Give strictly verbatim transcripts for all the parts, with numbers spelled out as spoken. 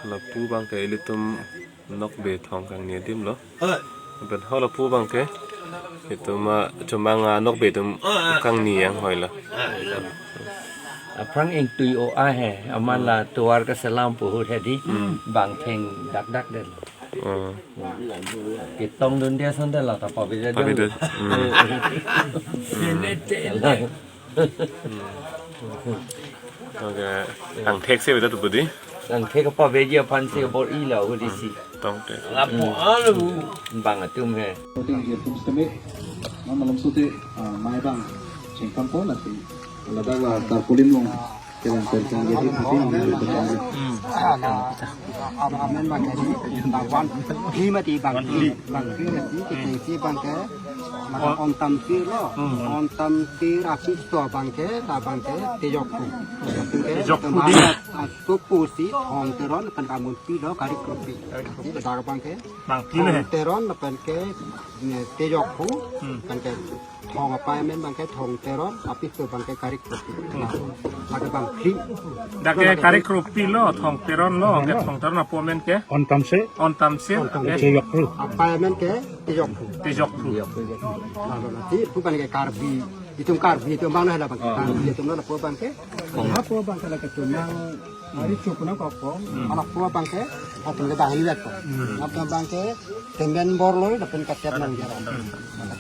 Lapu abangke ilitum Nokbe Thong kangni adim lo. Lapen ho lapu abangke itum, ah, Chomang, ah, Nokbe atum kangni anghoi lo. Aphrang ingtui o-a he, amat la tovar keselam pu ahut he di, bang thengdakdak det lo. Hmm. Ketongdunde ason det lo, ta pavedet. Pavedet. Hmm. Sene te. Oke, angthek si avedet pu di? Angthek paveji aphan si bor-i lo ahut isi. Tongte. Lapu alu. Bang atum he. Shooting dia tum stemik. Mama lam sute, ah, mai bang. Chengkam po lati. Ladak la tarpaulin along. Kelang terkang jadi tapi. Amen bang jadi. Bang wan. Lima ti bang. Bang lima ti kita isi bang ke. Maka ontam sir lo. Ontam sir apiso abangke, labangke tejok phu. Tejok phu di. Asu pusi Thong Teron pen kamun pilo Karik Kropi. Jadi dak abangke Bang phi Thong ne. Teron pen ke, ne, tejok phu, pen ke Thong apaimen abangke Thong Teron, apiso abangke Karik Kropi. Lake bang phi. Dak ke Karik Kropi lo, Thong Teron lo, ke Thong Teron apo amen ke? Ontam sir. Ontam sir. Ontam sir. Tejok phu. Apaimen ke tejok phu. Tejok phu. Lalu nanti phu pen ke Karbi, itum Karbi itum bang na hala bang. Karbi itum na lapu abangke. Lapu abangke lake Chomang, hari Chomang kok. Lapu abangke, atum ke bang lihat kok. Lapu abangke, Temen Borloi, lapen Katep Nongjeron.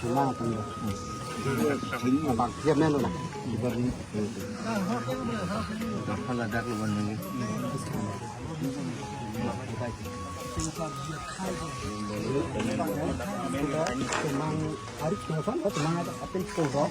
Chomang atum. Bang, dia menu lah. Apa ladak lo bang ini? Chomang hari Chomang, oh, Chomang ada apin pura.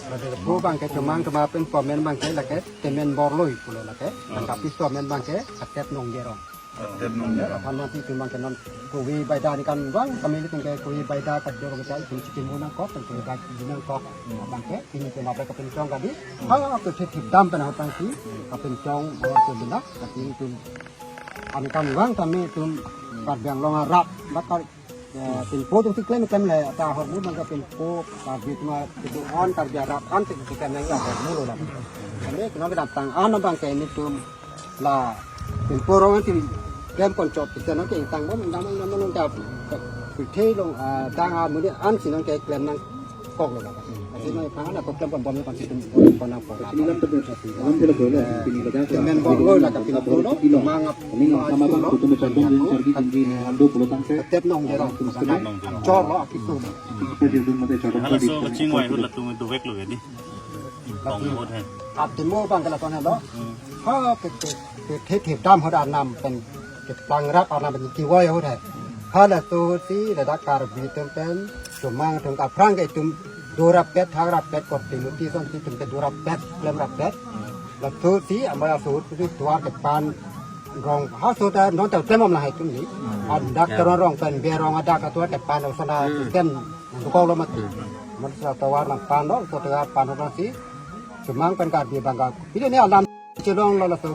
Ada pura abangke Chomang, Chomang apin pamen abangke lake Temen Borloi pulo lake. Dan apiso amen abangke Katep Nongjeron. Katep Nongjeron. Aphan nanti Chomang ke non kove baida ni kan bang, kami ni tingke kove baida kador kita itum chikim unang kok, kove baida unang kok. Abangke, ini ke mabek kapin chong kadi. Ha, ke thip thip dam pen hatang si, kapin chong, bor ke benda, tapi itum Ankan vang kami itum Karbi Anglong arap, bakal, eh, pinpo atum si klem klem le, ta ahormu abangke pinpo, Karbi atum a, itum an, Karbi arap an si klem le ahormu lo la. Kami kena kedam tang an abangke ilitum la pinpo rong si klem pon chot, si nang ke tang bom, dam dam nang ke, ke, ke, long, ah, dang amonit an si nang ke klem nang kok lo la. Asi nang phan na problem kon bom na phan si tum kon na pon. Temen Borloi la kapin pulo, mangap. Katep Nongjeron. Chor lo apiso. Halaso kachingvai ahut latum dovek lo ya di. Tong ahut he. Atimo abangke lason helo. Ha, ke, ke, ke, ke, ke dam ahut Arnam pen, ke pangrap Arnam pen kevoi ahut he. Halaso si ladak Karbi atum pen, Chomang atum aphrang ke itum dorap pet, thak rap pet, korte muti ason si itum ke dorap pet, klem rap pet. Laso si amai aso ahut si tovar kepan rong, ha so ta non ta temom la hai atum ni. Adak Teron rong pen Be rong adak tovar kepan, ason atum ken dukok lo mati. Mati sa tovar nangpan lo, so tovar pan lo si. Chomang pen Karbi abangke. Ini ni alam chelong lo laso.